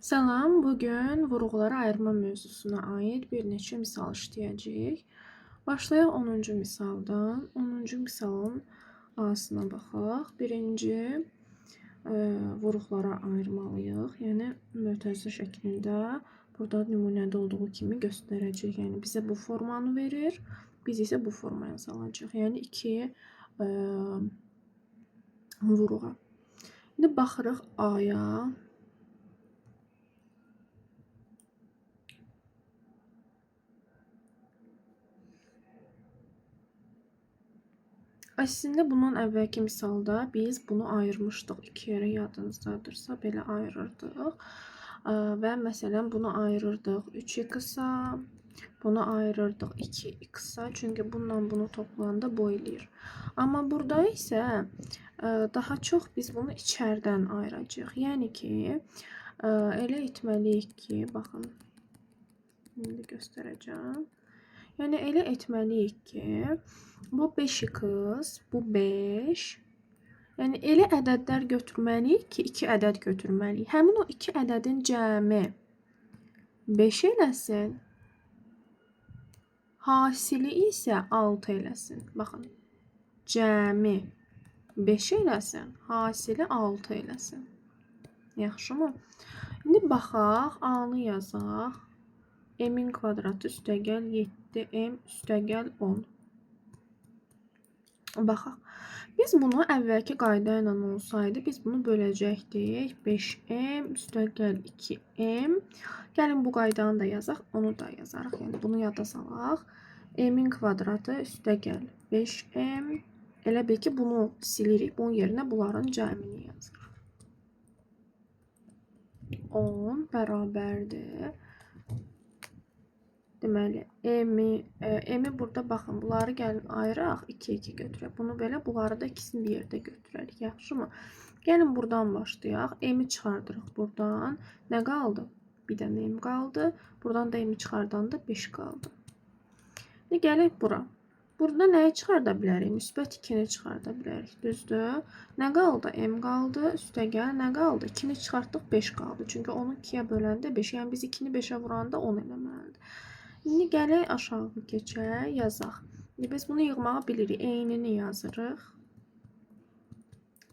Salam, bugün vuruqları ayırma mövzusuna aid bir neçə misal işləyəcəyik. Başlayaq 10-cu misaldan. 10-cu misalın A-sına baxaq. Birinci vuruqlara ayırmalıyıq. Yəni, mötərizə şəklində burada nümunədə olduğu kimi göstərəcək. Yəni, bizə bu formanı verir, biz isə bu formaya salacaq. Yəni, 2 vuruğa. İndi baxırıq A-ya. Əslində, bundan əvvəlki misalda biz bunu ayırmışdıq. İki yerə yadınızdadırsa, belə ayırırdıq. Və məsələn, bunu ayırırdıq 3x-a, bunu ayırırdıq 2x-a. Çünki bununla bunu toplayanda bu eləyir. Amma burada isə daha çox biz bunu içərdən ayıracağıq. Yəni ki, elə etməliyik ki, baxın, indi göstərəcəm. Yəni, elə etməliyik ki, bu 5x, bu 5. Yəni, elə ədədlər götürməliyik ki, 2 ədəd götürməliyik. Həmin o 2 ədədin cəmi 5 eləsin, hasili isə 6 eləsin. Baxın, cəmi 5 eləsin, hasili 6 eləsin. Yaxşımı? İndi baxaq, A-nı yazaq. M-in kvadratı üstəgəl 7m üstəgəl 10. Baxaq. Biz bunu əvvəlki qayda ilə olsaydı, biz bunu böləcəkdik. 5m üstəgəl 2m. Gəlin bu qaydanı da yazaq, onu da yazarıq. Yəni, bunu yada salaq. M-in kvadratı üstəgəl 5m. Elə bil ki, bunu silirik. Bunun yerinə bunların cəmini yazırıq. 10 bərabərdir. Deməli, M-i burada baxın, bunları gəlin ayıraq, 2-2 götürək. Bunu belə, bunları da ikisini bir yerdə götürərik. Yaxşımı? Gəlin buradan başlayaq. M-i çıxardırıq buradan. Nə qaldı? Bir dənə M qaldı. Buradan da M-i çıxardanda 5 qaldı. İndi gələk bura. Burada nəyi çıxarda bilərik? Müsbət 2-ni çıxarda bilərik. Düzdür? Nə qaldı? M qaldı. Üstəgəl nə qaldı? 2-ni çıxartdıq, 5 qaldı. Çünki onu 2-yə böləndə 5. Yəni, biz 2-ni 5-ə vuranda 10 eləməlidir. İndi gələk aşağı keçək, yazaq. İndi biz bunu yığmağı bilirik. Eynini yazırıq.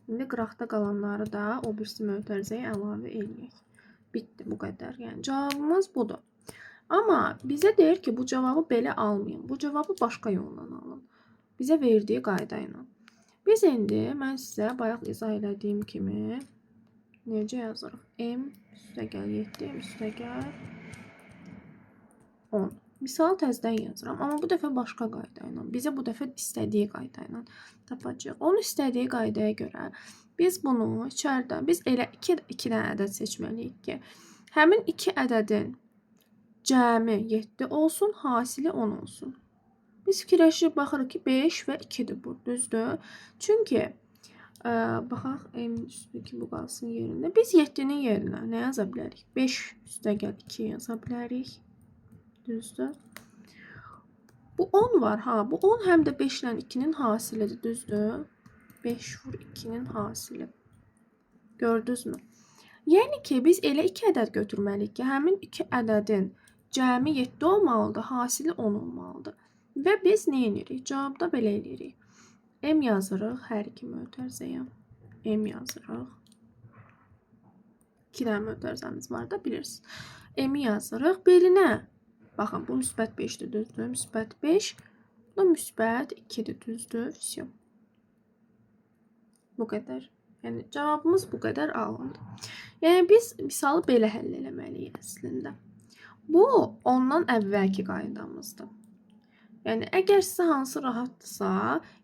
İndi qıraqda qalanları da o birisi mötərizəyə əlavə eləyək. Bitdi bu qədər. Yəni, cavabımız budur. Amma bizə deyir ki, bu cavabı belə almayın. Bu cavabı başqa yolla alın. Bizə verdiyi qayda ilə. Biz indi, mən sizə bayaq izah elədiyim kimi necə yazırıq? M üstəgəl 7, M üstəgəl 10. Misalı təzədən yazıram, amma bu dəfə başqa qayda ilə. Bizə bu dəfə istədiyi qayda ilə tapacağıq. Onun istədiyi qaydaya görə biz bunu içəridən, biz elə iki dənə ədəd seçməliyik ki, həmin 2 ədədin cəmi 7 olsun, hasili 10 olsun. Biz fikirləşib baxırıq ki, 5 və 2-dir bu, düzdür? Çünki, baxaq, M üstü bu qalsın yerində. Biz 7-nin yerinə nə yaza bilərik? 5 üstəgəl 2 yaza bilərik. Düzdür. Bu 10 var. Ha, bu 10 həm də 5 ilə 2-nin hasilidir. Düzdür. 5 vur 2-nin hasili. Gördünüzmü? Yəni ki, biz elə 2 ədəd götürməliyik ki, həmin 2 ədədin cəmi 7 olmalıdır, hasili 10 olmalıdır. Və biz nə edirik? Cavabda belə edirik. M yazırıq hər iki mötərizəyə. M yazırıq. 2 dənə mötərizəmiz var da, bilirsiniz. M yazırıq. Belinə. Baxın, bu müsbət 5-dir, düzdür? Müsbət 5, bu da müsbət 2-dir, düzdür? Vəsiyo. Bu qədər. Yəni, cavabımız bu qədər alındı. Yəni, biz misalı belə həll eləməliyik əslində. Bu, ondan əvvəlki qaydamızdır. Yəni, əgər sizə hansı rahatdırsa,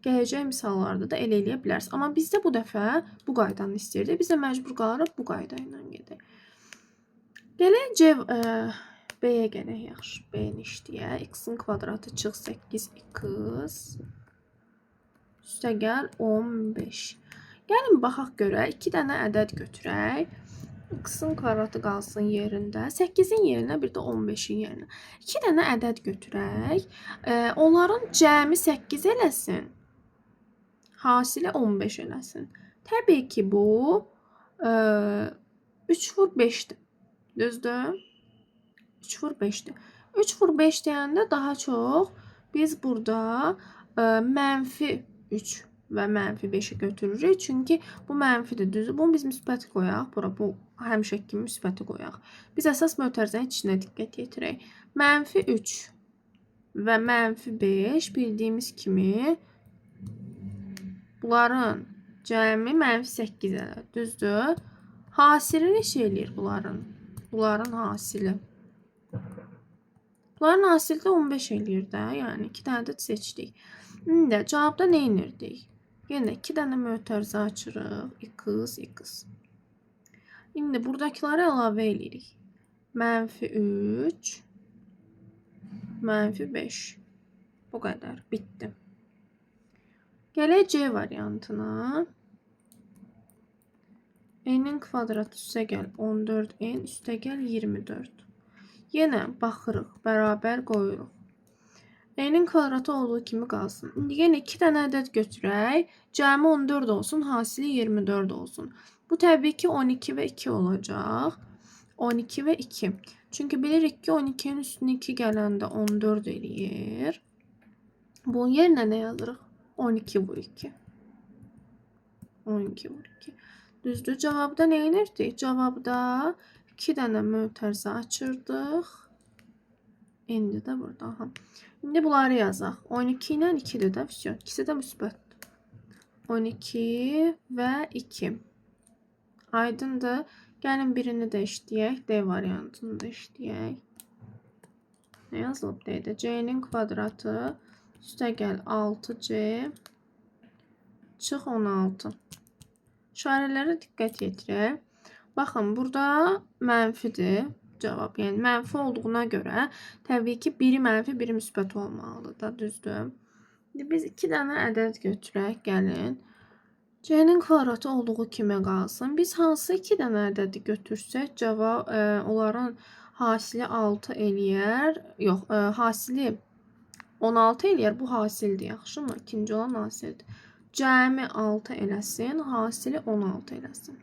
gələcək misallarda da elə eləyə bilərsiniz. Amma bizdə bu dəfə bu qaydanı istəyirdi. Biz də məcbur qalarıq bu qayda ilə gedək. Gələk B-yə gələk, yaxşı. B-ni işləyək. X-in kvadratı çıx 8x üstəgəl 15. Gəlin, baxaq görək. 2 dənə ədəd götürək. X-in kvadratı qalsın yerində. 8-in yerinə, bir də 15-in yerinə. 2 dənə ədəd götürək. Onların cəmi 8 eləsin. Hasili 15 eləsin. Təbii ki, bu 3 vur 5-dir. Düzdür? 3 vur 5-dir. 3 vur 5 deyəndə daha çox biz burada mənfi 3 və mənfi 5-i götürürük. Çünki bu mənfidir, düzdür? Bunu biz müsbət qoyaq. Bura bu həmişəki kimi müsbəti qoyaq. Biz əsas mötərizənin içinə diqqət yetirək. Mənfi 3 və mənfi 5 bildiyimiz kimi bunların cəmi mənfi 8 elədir. Düzdür? Hasili neçə eləyir bunların? Bunların hasili. Bunların hasili də 15 eləyir də. Yəni 2 dənə də seçdik. İndi cavabda nə edirdik? Yenə 2 dənə mötərizə açırıq. X, X. İndi buradakıları əlavə eləyirik. Mənfi 3, mənfi 5. Bu qədər. Bitdi. Gələk C variantına. N-in kvadratı üstə gəl 14N üstə gəl 24. Yenə baxırıq, bərabər qoyuruq. N-in kvadratı olduğu kimi qalsın. İndi yenə 2 dənə ədəd götürək. Cəmi 14 olsun, hasili 24 olsun. Bu təbii ki 12 və 2 olacaq. 12 və 2. Çünki bilirik ki 12-nin üstünə 2 gələndə 14 eləyir. Bunun yerinə nə yazırıq? 12 vur 2. 12 vur 2. Düzdür. Cavabda nə edirdik? Cavabda 2 dənə mötərizə açırdıq. İndi də burada. Aha. İndi bunları yazaq. 12 ilə 2-dir də. Vəsiyo. İkisi də müsbətdir. 12 və 2. Aydındır. Gəlin birini də işləyək. D variantını da işləyək. Nə yazılıb D-də? C-nin kvadratı üstə gəl 6C çıx 16. İşarələrə diqqət yetirək. Baxın, burada mənfidir cavab. Yəni mənfi olduğuna görə təbii ki, biri mənfi, biri müsbət olmalıdır da, düzdür? İndi biz 2 dənə ədəd götürək, gəlin. C-nin kvadratı olduğu kimi qalsın. Biz hansı 2 dənə ədədi götürsək, cavab onların hasili 6 eləyər. Yox, hasili 16 eləyər. Bu hasildir, yaxşımı? İkinci olan hasildir. Cəmi 6 eləsin, hasili 16 eləsin.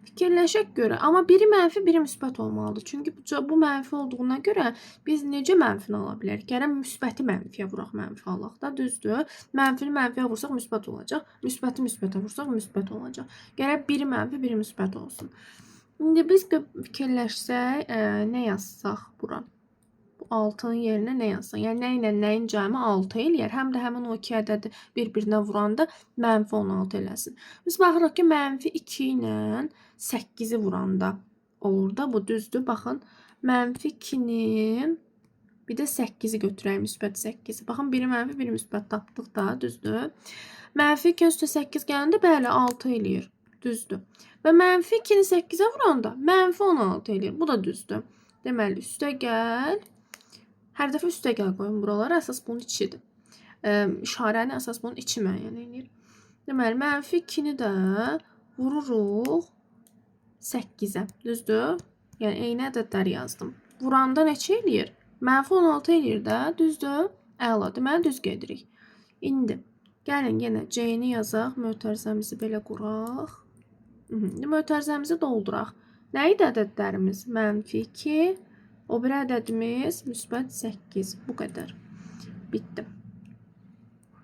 Fikirləşək görə. Amma biri mənfi, biri müsbət olmalıdır. Çünki bu mənfi olduğuna görə biz necə mənfini ala bilərik? Gərək müsbəti mənfiyə vuraq, mənfi alaq da, düzdür? Mənfini mənfiyə vursaq müsbət olacaq. Müsbəti müsbətə vursaq müsbət olacaq. Gərək biri mənfi, biri müsbət olsun. İndi biz fikirləşsək, nə yazsaq bura? Bu 6-nın yerinə nə yazsaq? Yəni nə ilə nəyin cəmi 6 eləyər. Həm də həmin o iki ədədi bir-birinə vuranda mənfi 16 eləsin. Biz baxırıq ki, mənfi 2 ilə 8-i vuranda olur da. Bu düzdür. Baxın, mənfi 2-nin bir də 8-i götürək, müsbət 8-i. Baxın, biri mənfi, biri müsbət tapdıq da, düzdür. Mənfi 2 üstə 8 gələndə bəli 6 eləyir. Düzdür. Və mənfi 2-ni 8-ə vuranda mənfi 16 eləyir. Bu da düzdür. Deməli, üstə gəl. Hər dəfə üstə gəl qoyun buralara. Əsas bunun içidir. İşarəni əsas bunun içi müəyyən eləyir. Deməli, mənfi 2-ni də vururuq 8-ə. Düzdür? Yəni, eyni ədədləri yazdım. Vuranda neçə eləyir? Mənfi 16 eləyir də. Düzdür? Əla. Deməli, düz gedirik. İndi, gəlin yenə C-ni yazaq. Mötərizəmizi belə quraq. Mötərizəmizi dolduraq. Nə idi ədədlərimiz? Mənfi 2. O biri ədədimiz müsbət 8. Bu qədər. Bitdi.